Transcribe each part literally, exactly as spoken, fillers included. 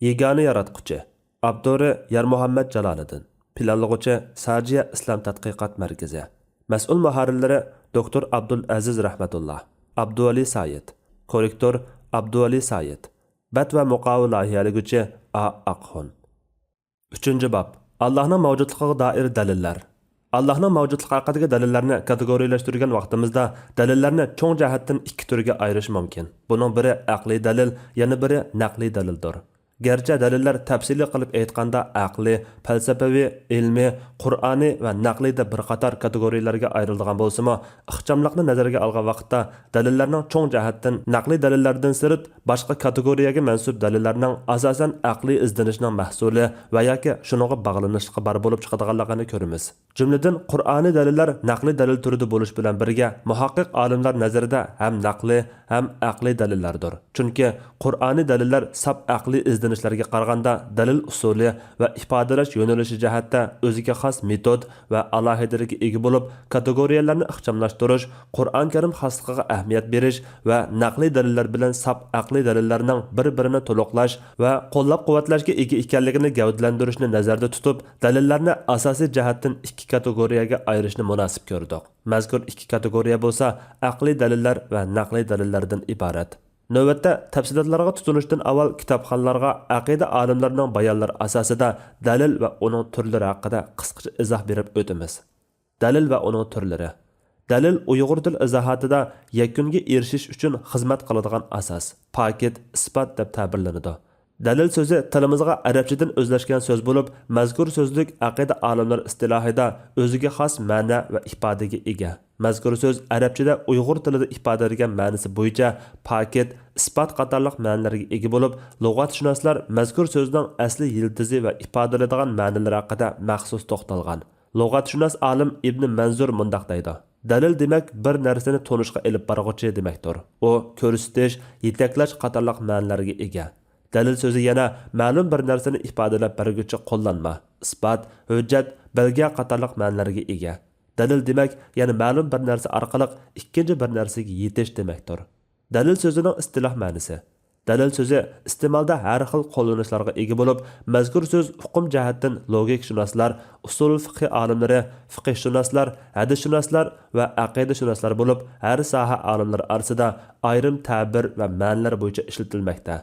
يېگانە ياراتقۇچى. ئاپتورى يارمۇھەممەت جالالىدىن. پىلانلىغۇچى ساجىيە ئىسلام تەتقىقات مەركىزى. مەسئۇل مۇھەررىرلىرى دوكتور ئابدۇل ئەزىز رەھمەتۇللا، ئابدۇۋەلى سايىت. كوررېكتور ئابدۇۋەلى سايىت. بەت ۋە مۇقاۋا لايىھەلىگۈچى ئا ئاقخۇن. ئۈچىنچى باب. ئاللاھنىڭ مەۋجۇتلۇقىغا دائىر دەلىللەر. ئاللاھنىڭ مەۋجۇتلۇقى ھەققىدىكى دەلىللەرنى كاتېگورىيەلەشتۈرگەن ۋاقتىمىزدا، دەلىللەرنى چوڭ جەھەتتىن ئىككى تۈرگە ئايرىش مۇمكىن. بۇنىڭ بىرى ئەقلىي دەلىل، يەنە بىرى نەقلىي دەلىلدۇر. گەرچە دەلىللەر تەپسىلىي قىلىپ ئېيتقاندا ئەقلىي، پەلسەپىۋى، ئىلمىي، قۇرئانىي ۋە نەقلىي دەپ بىر قاتار كاتېگورىيىلەرگە ئايرىلىدىغان بولسىمۇ، ئىخچاملىقنى نەزەرگە ئالغان ۋاقىتتا، دەلىللەرنىڭ چوڭ جەھەتتىن نەقلىي دەلىللەردىن سىرت، باشقا كاتېگورىيەگە مەنسۇپ دەلىللەرنىڭ ئاساسەن ئەقلىي ئىزدىنىشنىڭ مەھسۇلى ۋە ياكى شۇنىڭغا باغلىنىشلىقى بار بولۇپ چىقىدىغانلىقىنى كۆرىمىز. جۈملىدىن، قۇرئانىي دەلىللەر نەقلىي دەلىل تۈرىدە بولۇش بىلەن بىرگە، مۇھەققىق ئالىملار نەزىرىدە ھەم نەقلىي، ھەم ئەقلىي دەلىللەردۇر. چۈنكى قۇرئانىي دەلىللەر ساپ ئەقلىي ئىزدىنىشلەرگە قارىغاندا دەلىل ئۇسۇلى ۋە ئىپادىلەش يۆنىلىشى جەھەتتە ئۆزىگە خاس مېتود ۋە ئالاھىدىلىككە ئىگە بولۇپ، كاتېگورىيەلەرنى ئىخچاملاشتۇرۇش، قۇرئان كەرىم خاسلىقىغا ئەھمىيەت بېرىش ۋە نەقلىي دەلىللەر بىلەن ساپ ئەقلىي دەلىللەرنىڭ بىر-بىرىنى تولۇقلاش ۋە قوللاپ-قۇۋۋەتلەشكە ئىگە ئىكەنلىكىنى گەۋدىلەندۈرۈشنى نەزەردە تۇتۇپ، دەلىللەرنى ئاساسىي جەھەتتىن ئىككى كاتېگورىيەگە ئايرىشنى مۇناسىپ كۆردۇق. مەزكۇر ئىككى كاتېگورىيە بولسا ئەقلىي دەلىللەر ۋە نەقلىي دەلىللەردىن ئىبارەت. نۆۋەتتە، تەپسىلاتلارغا تۇتۇنۇشتىن ئاۋۋال كىتابخانىلارغا ئەقىدە ئالىملىرىنىڭ بايانلىرى ئاساسىدا دەلىل ۋە ئۇنىڭ تۈرلىرى ھەققىدە قىسقىچە ئىزاھ بېرىپ ئۆتىمىز. دەلىل ۋە ئۇنىڭ تۈرلىرى. دەلىل ئۇيغۇر تىل ئىزاھاتىدا يەكۈنگە ئېرىشىش ئۈچۈن خىزمەت قىلىدىغان ئاساس، پاكىت، ئىسپات دەپ تەبىرلىنىدۇ. دەلىل سۆزى تىلىمىزغا ئەرەبچىدىن ئۆزلەشكەن سۆز بولۇپ، مەزكۇر سۆزلۈك ئەقىدە ئالىملىرى ئىستىلاھىدا ئۆزىگە خاس مەنە ۋە ئىپادىگە ئىگە. مەزكۇر سۆز ئەرەبچىدە ئۇيغۇر تىلىدا ئىپادىلىگەن مەنىسى بويىچە پاكىت، ئىسپات قاتارلىق مەنىلەرگە ئىگە بولۇپ، لۇغەتشۇناسلار مەزكۇر سۆزنىڭ ئەسلى يىلتىزى ۋە ئىپادىلەيدىغان مەنىلىرى ھەققىدە مەخسۇس توختالغان. لۇغەتشۇناس ئالىم ئىبنى مەنزۇر مۇنداق دەيدۇ: دەلىل دېمەك، بىر نەرسىنى تونۇشقا ئېلىپ بارغۇچى دېمەكتۇر. ئۇ كۆرسىتىش، يېتەكلەش قاتارلىق مەنىلەرگە ئىگە. دەلىل سۆزى يەنە مەلۇم بىر نەرسىنى ئىپادىلەپ بەرگۈچى قوللانما، ئىسپات، ھۆججەت، بەلگە قاتارلىق مەنىلەرگە ئىگە. دەلىل دېمەك، يەنە مەلۇم بىر نەرسە ئارقىلىق ئىككىنچى بىر نەرسىگە يېتىش دېمەكتۇر. دەلىل سۆزىنىڭ ئىستىلاھ مەنىسى. دەلىل سۆزى ئىستېمالدا ھەر خىل قوللىنىشلارغا ئىگە بولۇپ، مەزكۇر سۆز ئۇقۇم جەھەتتىن لوگىكىشۇناسلار، ئۇسۇلۇل فىقھى ئالىملىرى، فىقىھشۇناسلار، ھەدىسشۇناسلار ۋە ئەقىدىشۇناسلار بولۇپ، ھەر ساھە ئالىملىرى ئارىسىدا ئايرىم تەبىر ۋە مەنىلەر بويىچە ئىشلىتىلمەكتە.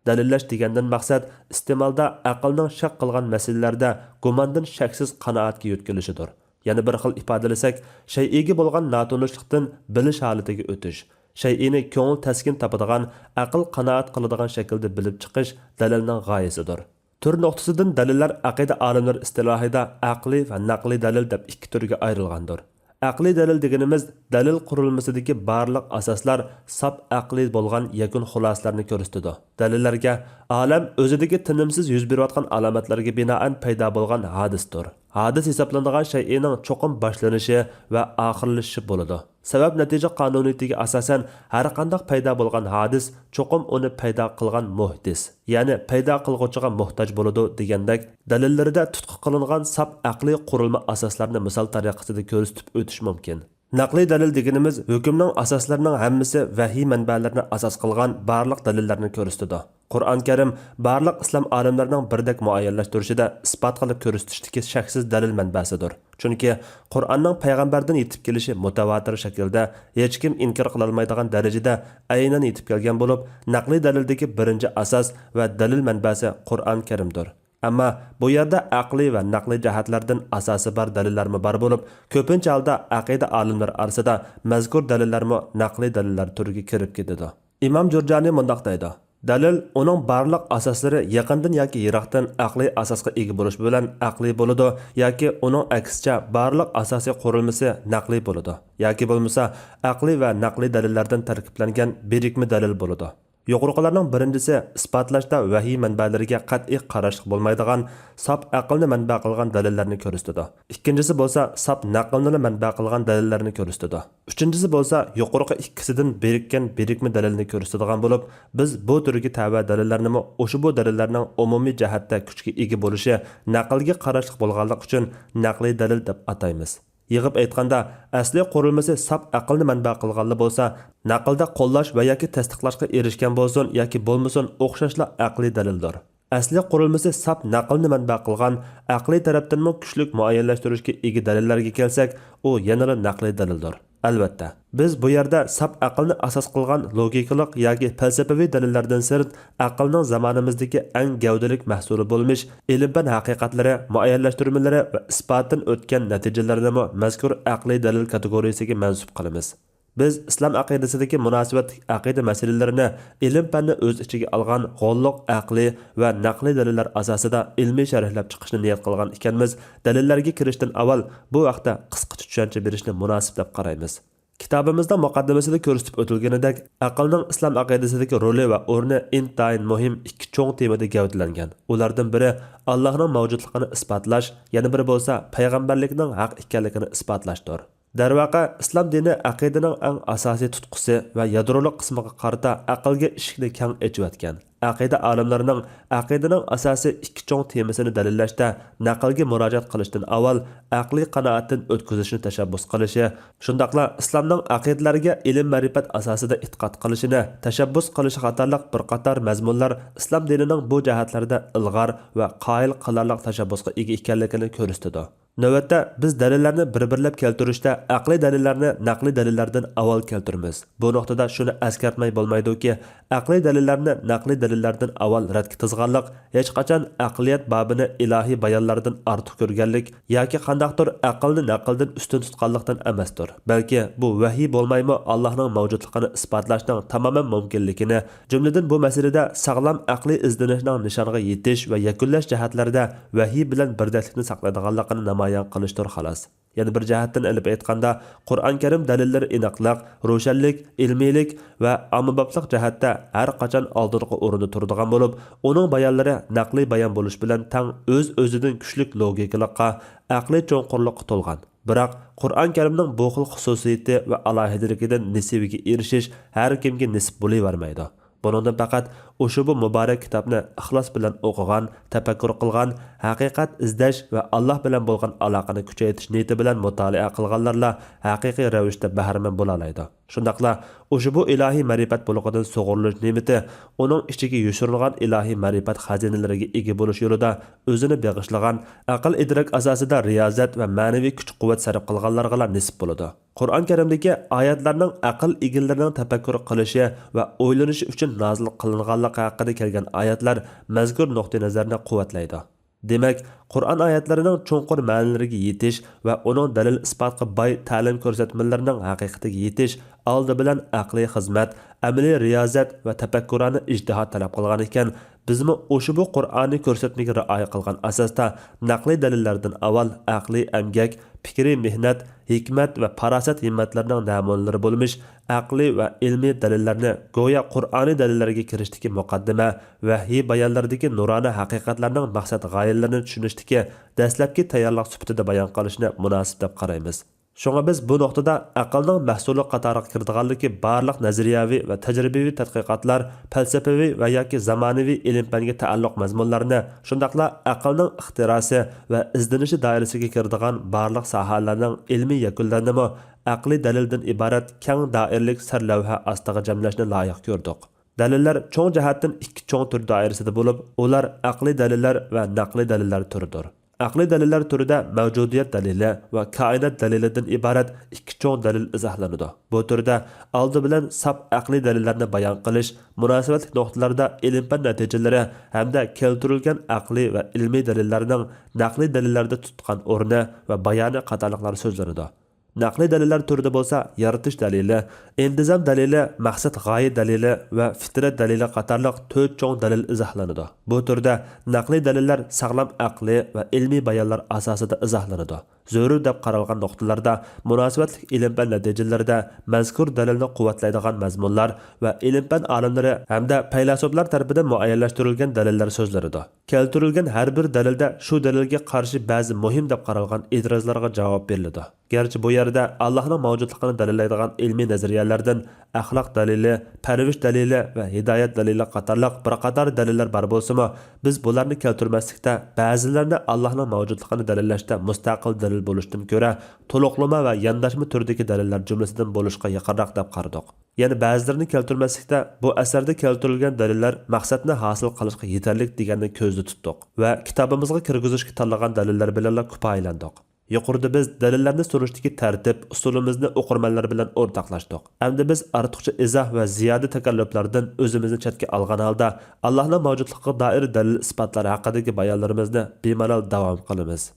دەلىللەش دېگەندىن مەقسەت ئىستېمالدا ئەقىلنىڭ شەك قىلغان مەسىلىلەردە گۇماندىن شەكسىز قانائەتكە يۆتكىلىشىدۇر. يەنە بىر خىل ئىپادىلىسەك، شەيئىگە بولغان ناتونۇشلۇقتىن بىلىش ھالىتىگە ئۆتۈش، شەيئىنى كۆڭۈل تەسكىن تاپىدىغان، ئەقىل قانائەت قىلىدىغان شەكىلدە بىلىپ چىقىش دەلىلنىڭ غايىسىدۇر. تۈر نۇقتىسىدىن دەلىللەر ئەقىدە ئالىملىرى ئىستىلاھىدا ئەقلىي ۋە نەقلىي دەلىل دەپ ئىككى تۈرگە ئايرىلغاندۇر. ئەقلىي دەلىل دېگىنىمىز دەلىل قۇرۇلمىسىدىكى بارلىق ئاساسلار ساپ ئەقلىي بولغان يەكۈن خۇلاسىلەرنى كۆرسىتىدۇ. دەلىللەرگە ئالەم ئۆزىدىكى تىنىمسىز يۈز بېرىۋاتقان ئالامەتلەرگە بىنائەن پەيدا بولغان ھادىستۇر. ھادىس ھېسابلىنىدىغان شەيئىنىڭ چوقۇم باشلىنىشى ۋە ئاخىرلىشىشى بولىدۇ. سەۋەب نەتىجە قانۇنىيىتىگە ئاساسەن، ھەرقانداق پەيدا بولغان ھادىس چوقۇم ئۇنى پەيدا قىلغان مۇھدىس، يەنى پەيدا قىلغۇچىغا موھتاج بولىدۇ دېگەندەك، دەلىللىرىدە تۇتقا قىلىنغان ساپ ئەقلىي قۇرۇلما ئاساسلارنى مىسال تەرىقىسىدە كۆرسىتىپ ئۆتۈش مۇمكىن. نەقلىي دەلىل دېگىنىمىز ھۆكۈمنىڭ ئاساسلىرىنىڭ ھەممىسى ۋەھىي مەنبەلىرىنى ئاساس قىلغان بارلىق دەلىللەرنى كۆرسىتىدۇ. قۇرئان كەرىم بارلىق ئىسلام ئالىملىرىنىڭ بىردەك مۇئەييەنلەشتۈرۈشىدە ئىسپات قىلىپ كۆرسىتىشتىكى شەكسىز دەلىل مەنبەسىدۇر. چۈنكى قۇرئاننىڭ پەيغەمبەردىن يېتىپ كېلىشى مۇتەۋاتىر شەكىلدە، ھېچكىم ئىنكار قىلالمايدىغان دەرىجىدە ئەينەن يېتىپ كەلگەن بولۇپ، نەقلىي دەلىلدىكى بىرىنچى ئاساس ۋە دەلىل مەنبەسى قۇرئان كەرىمدۇر. ئەمما بۇ يەردە ئەقلىي ۋە نەقلىي جەھەتلەردىن ئاساسى بار دەلىللەرمۇ بار بولۇپ، كۆپىنچە ھالدا ئەقىدە ئالىملىرى ئارىسىدا مەزكۇر دەلىللەرمۇ نەقلىي دەلىللەر تۈرىگە كىرىپ كېتىدۇ. ئىمام جۇرجانى مۇنداق دەيدۇ: دەلىل ئۇنىڭ بارلىق ئاساسلىرى يېقىندىن ياكى يىراقتىن ئەقلىي ئاساسقا ئىگە بولۇش بىلەن ئەقلىي بولىدۇ، ياكى ئۇنىڭ ئەكسىچە بارلىق ئاساسىي قۇرۇلمىسى نەقلىي بولىدۇ، ياكى بولمىسا ئەقلىي ۋە نەقلىي دەلىللەردىن تەركىبلەنگەن بىرىكمە دەلىل بولىدۇ. يۇقىرىقىلارنىڭ بىرىنچىسى ئىسپاتلاشتا ۋەھىي مەنبەلىرىگە قەتئىي قاراشلىق بولمايدىغان، ساپ ئەقىلنى مەنبە قىلغان دەلىللەرنى كۆرسىتىدۇ. ئىككىنچىسى بولسا ساپ نەقىلنىلا مەنبە قىلغان دەلىللەرنى كۆرسىتىدۇ. ئۈچىنچىسى بولسا يۇقىرىقى ئىككىسىدىن بىرىككەن بىرىكمە دەلىلنى كۆرسىتىدىغان بولۇپ، بىز بۇ تۈرگە تەۋە دەلىللەرنىمۇ ئۇشبۇ دەلىللەرنىڭ ئومۇمىي جەھەتتە كۈچكە ئىگە بولۇشى نەقىلگە قاراشلىق بولغانلىقى ئۈچۈن نەقلىي دەلىل دەپ ئاتايمىز. يىغىپ ئېيتقاندا، ئەسلى قۇرۇلمىسى ساپ ئەقىلنى مەنبە قىلغانلا بولسا، نەقىلدە قوللاش ۋە ياكى تەستىقلاشقا ئېرىشكەن بولسۇن ياكى بولمىسۇن ئوخشاشلا ئەقلىي دەلىلدۇر. ئەسلى قۇرۇلمىسى ساپ نەقىلنى مەنبە قىلغان، ئەقلىي تەرەپتىنمۇ كۈچلۈك مۇئەييەنلەشتۈرۈشكە ئىگە دەلىللەرگە كەلسەك، ئۇ يەنىلا نەقلىي دەلىلدۇر. ئەلۋەتتە، بىز بۇ يەردە ساپ ئەقىلنى ئاساس قىلغان لوگىكىلىق ياكى پەلسەپىۋى دەلىللەردىن سىرت، ئەقىلنىڭ زامانىمىزدىكى ئەڭ گەۋدىلىك مەھسۇلى بولمىش ئىلىم-پەن ھەقىقەتلىرى، مۇئەييەنلەشتۈرمىلىرى ۋە ئىسپاتتىن ئۆتكەن نەتىجىلىرىنىمۇ مەزكۇر ئەقلىي دەلىل كاتېگورىيىسىگە مەنسۇپ قىلىمىز. بىز ئىسلام ئەقىدىسىدىكى مۇناسىۋەتلىك ئەقىدە مەسىلىلىرىنى ئىلىم-پەننى ئۆز ئىچىگە ئالغان غوللۇق ئەقلىي ۋە نەقلىي دەلىللەر ئاساسىدا ئىلمىي شەرھلەپ چىقىشنى نىيەت قىلغان ئىكەنمىز، دەلىللەرگە كىرىشتىن ئاۋۋال بۇ ھەقتە قىسقىچە چۈشەنچە بېرىشنى مۇناسىپ دەپ قارايمىز. كىتابىمىزنىڭ مۇقەددىمىسىدە كۆرسىتىپ ئۆتۈلگىنىدەك، ئەقىلنىڭ ئىسلام ئەقىدىسىدىكى رولى ۋە ئورنى ئىنتايىن مۇھىم ئىككى چوڭ تېمىدا گەۋدىلەنگەن. ئۇلاردىن بىرى ئاللاھنىڭ مەۋجۇتلۇقىنى ئىسپاتلاش، يەنە بىرى بولسا پەيغەمبەرلىكنىڭ ھەق ئىكەنلىكىنى ئىسپاتلاشتۇر. دەرۋەقە، ئىسلام دىنى ئەقىدىنىڭ ئەڭ ئاساسىي تۇتقۇسى ۋە يادرولۇق قىسمىغا قارىتا ئەقىلگە ئىشىكنى كەڭ ئېچىۋەتكەن. ئەقىدە ئالىملىرىنىڭ ئەقىدىنىڭ ئاساسىي ئىككى چوڭ تېمىسىنى دەلىللەشتە نەقىلگە مۇراجىئەت قىلىشتىن ئاۋۋال ئەقلىي قانائەتتىن ئۆتكۈزۈشنى تەشەببۇس قىلىشى، شۇنداقلا ئىسلامنىڭ ئەقىدىلەرگە ئىلىم-مەرىپەت ئاساسىدا ئېتىقاد قىلىشىنى تەشەببۇس قىلىشى قاتارلىق بىر قاتار مەزمۇنلار ئىسلام دىنىنىڭ بۇ جەھەتلەردە ئىلغار ۋە قايىل قىلارلىق تەشەببۇسقا ئىگە ئىكەنلىكىنى كۆرسىتىدۇ. نۆۋەتتە، بىز دەلىللەرنى بىر-بىرلەپ كەلتۈرۈشتە ئەقلىي دەلىللەرنى نەقلىي دەلىللەردىن ئاۋۋال كەلتۈرىمىز. بۇ نۇقتىدا شۇنى ئەسكەرتمەي بولمايدۇكى، ئەقلىي دەلىللەرنى نەقلىي دەلىللەردىن ئاۋۋال رەتكە تىزغانلىق ھېچقاچان ئەقلىيەت بابىنى ئىلاھىي بايانلاردىن ئارتۇق كۆرگەنلىك ياكى قانداقتۇر ئەقىلنى نەقىلدىن ئۈستۈن تۇتقانلىقتىن ئەمەستۇر، بەلكى بۇ ۋەھىي بولمايمۇ ئاللاھنىڭ مەۋجۇتلۇقىنى ئىسپاتلاشنىڭ تامامەن مۇمكىنلىكىنى، جۈملىدىن بۇ مەسىلىدە ساغلام ئەقلىي ئىزدىنىشنىڭ نىشانغا يېتىش ۋە يەكۈنلەش جەھەتلىرىدە ۋەھىي بىلەن بىردەكلىكنى ساقلايدىغانلىقىنى نامايان قىلىشتۇر، خالاس. يەنە بىر جەھەتتىن ئېلىپ ئېيتقاندا، قۇرئان كەرىم دەلىللىرى ئېنىقلىق، روشەنلىك، ئىلمىيلىك ۋە ئاممىبابلىق جەھەتتە ھەر قاچان ئالدىنقى ئورۇندا تۇرىدىغان بولۇپ، ئۇنىڭ بايانلىرى نەقلىي بايان بولۇش بىلەن تەڭ ئۆز-ئۆزىدىن كۈچلۈك لوگىكىلىققا، ئەقلىي چوڭقۇرلۇققا تولغان. بىراق، قۇرئان كەرىمنىڭ بۇ خىل خۇسۇسىيىتى ۋە ئالاھىدىلىكىدىن نېسىۋىگە ئېرىشىش ھەر كىمگە نېسىپ بولۇۋەرمەيدۇ. بۇنىڭدىن پەقەت ئۇشبۇ مۇبارەك كىتابنى ئىخلاس بىلەن ئوقۇغان، تەپەككۇر قىلغان، ھەقىقەت ئىزدەش ۋە ئاللاھ بىلەن بولغان ئالاقىنى كۈچەيتىش نىيىتى بىلەن مۇتالىئە قىلغانلارلا ھەقىقىي رەۋىشتە بەھرىمەن بولالايدۇ. شۇنداقلا ئۇشبۇ ئىلاھىي مەرىپەت بۇلىقىدىن سۇغۇرۇلۇش نېمىتى ئۇنىڭ ئىچىگە يوشۇرۇنغان ئىلاھىي مەرىپەت خەزىنىلىرىگە ئىگە بولۇش يولىدا ئۆزىنى بېغىشلىغان، ئەقىل-ئىدراك ئاساسىدا رىيازەت ۋە مەنىۋى كۈچ-قۇۋۋەت سەرپ قىلغانلارغىلا نېسىپ بولىدۇ. قۇرئان كەرىمدىكى ئايەتلەرنىڭ ئەقىل ئىگىلىرىنىڭ تەپەككۇر قىلىشى ۋە ئويلىنىشى ئۈچۈن نازىل قىلىنغانلىقى ھەققىدە كەلگەن ئايەتلەر مەزكۇر نۇقتىئىنەزەرنى قۇۋۋەتلەيدۇ. دېمەك، قۇرئان ئايەتلىرىنىڭ چوڭقۇر مەنىلىرىگە يېتىش ۋە ئۇنىڭ دەلىل-ئىسپاتقا باي تەلىم كۆرسەتمىلىرىنىڭ ھەقىقىتىگە يېتىش ئالدى بىلەن ئەقلىي خىزمەت، ئەمەلىي رىيازەت ۋە تەپەككۇرانە ئىجتىھات تەلەپ قىلغان ئىكەن، بىزمۇ ئۇشبۇ قۇرئانىي كۆرسەتمىگە رىئايە قىلغان ئاساستا نەقلىي دەلىللەردىن ئاۋۋال ئەقلىي ئەمگەك، پىكرىي مېھنەت، ھېكمەت ۋە پاراسەت ھىممەتلىرىنىڭ نەمۇنىلىرى بولمىش ئەقلىي ۋە ئىلمىي دەلىللەرنى گويا قۇرئانىي دەلىللەرگە كىرىشتىكى مۇقەددىمە، ۋەھىي بايانلىرىدىكى نۇرانە ھەقىقەتلەرنىڭ مەقسەت غايىلىرىنى چۈشىنىشتىكى دەسلەپكى تەييارلىق سۈپىتىدە بايان قىلىشنى مۇناسىپ دەپ قارايمىز. شۇڭا بىز بۇ نۇقتىدا ئەقىلنىڭ مەھسۇلى قاتارىغا كىرىدىغانلىكى بارلىق نەزەرىيەۋى ۋە تەجرىبىۋى تەتقىقاتلار، پەلسەپىۋى ۋە ياكى زامانىۋى ئىلىم-پەنگە تەئەللۇق مەزمۇنلارنى، شۇنداقلا ئەقىلنىڭ ئىختىراسى ۋە ئىزدىنىشى دائىرىسىگە كىرىدىغان بارلىق ساھەلەرنىڭ ئىلمىي يەكۈنلىرىنىمۇ ئەقلىي دەلىلدىن ئىبارەت كەڭ دائىرىلىك سەرلەۋھە ئاستىغا جەملەشنى لايىق كۆردۇق. دەلىللەر چوڭ جەھەتتىن ئىككى چوڭ تۈر دائىرىسىدە بولۇپ، ئۇلار ئەقلىي دەلىللەر ۋە نەقلىي دەلىللەر تۈرىدۇر. ئەقلىي دەلىللەر تۈرىدە مەۋجۇدىيەت دەلىلى ۋە كائىنات دەلىلىدىن ئىبارەت ئىككى چوڭ دەلىل ئىزاھلىنىدۇ. بۇ تۈردە ئالدى بىلەن ساپ ئەقلىي دەلىللەرنى بايان قىلىش، مۇناسىۋەتلىك نۇقتىلاردا ئىلىم-پەن نەتىجىلىرى ھەمدە كەلتۈرۈلگەن ئەقلىي ۋە ئىلمىي دەلىللەرنىڭ نەقلىي دەلىللەردە تۇتقان ئورنى ۋە بايانى قاتارلىقلار سۆزلىنىدۇ. نەقلىي دەلىللەر تۈرىدە بولسا يارىتىش دەلىلى، ئىنتىزام دەلىلى، مەقسەت غايە دەلىلى ۋە فىترەت دەلىلى قاتارلىق تۆت چوڭ دەلىل ئىزاھلىنىدۇ. بۇ تۈردە نەقلىي دەلىللەر ساغلام ئەقلىي ۋە ئىلمىي بايانلار ئاساسىدا ئىزاھلىنىدۇ. زۆرۈر دەپ قارالغان نۇقتىلاردا مۇناسىۋەتلىك ئىلىم-پەن نەتىجىلىرىدە مەزكۇر دەلىلنى قۇۋۋەتلەيدىغان مەزمۇنلار ۋە ئىلىم-پەن ئالىملىرى ھەمدە پەيلاسوپلار تەرىپىدىن مۇئەييەنلەشتۈرۈلگەن دەلىللەر سۆزلىنىدۇ. كەلتۈرۈلگەن ھەر بىر دەلىلدە شۇ دەلىلگە قارشى بەزى مۇھىم دەپ قارالغان ئېتىرازلارغا جاۋاب بېرىلىدۇ. گەرچە بۇ يەردە ئاللاھنىڭ مەۋجۇتلۇقىنى دەلىللەيدىغان ئىلمىي نەزەرىيەلەردىن ئەخلاق دەلىلى، پەرۋىش دەلىلى ۋە ھىدايەت دەلىلى قاتارلىق بىر قاتار دەلىللەر بار بولسىمۇ، بىز بۇلارنى كەلتۈرمەسلىكتە، بەزىلەرنى ئاللاھنىڭ مەۋجۇتلۇقىنى دەلىللەشتە مۇستەقىل دەلىل بولۇشتىن كۆرە، تولۇقلىما ۋە يانداشما تۈردىكى دەلىللەر جۈملىسىدىن بولۇشقا يېقىنراق دەپ قارىدۇق. يەنە بەزىلىرىنى كەلتۈرمەسلىكتە، بۇ ئەسەردە كەلتۈرۈلگەن دەلىللەر مەقسەتنى ھاسىل قىلىشقا يېتەرلىك دېگەننى كۆزدە تۇتتۇق ۋە كىتابىمىزغا كىرگۈزۈشكە تاللىغان دەلىللەر بىلەنلا كۇپايىلەندۇق. يۇقىرىدا بىز دەلىللەرنى سۇنۇشتىكى تەرتىپ، ئۇسۇلىمىزنى ئوقۇرمەنلەر بىلەن ئورتاقلاشتۇق. ئەمدى بىز ئارتۇقچە ئىزاھ ۋە زىيادە تەكەللۇپلاردىن ئۆزىمىزنى چەتكە ئالغان ھالدا، ئاللاھنىڭ مەۋجۇتلۇقىغا دائىر دەلىل-ئىسپاتلار ھەققىدىكى بايانلىرىمىزنى بىمالال داۋام قىلىمىز.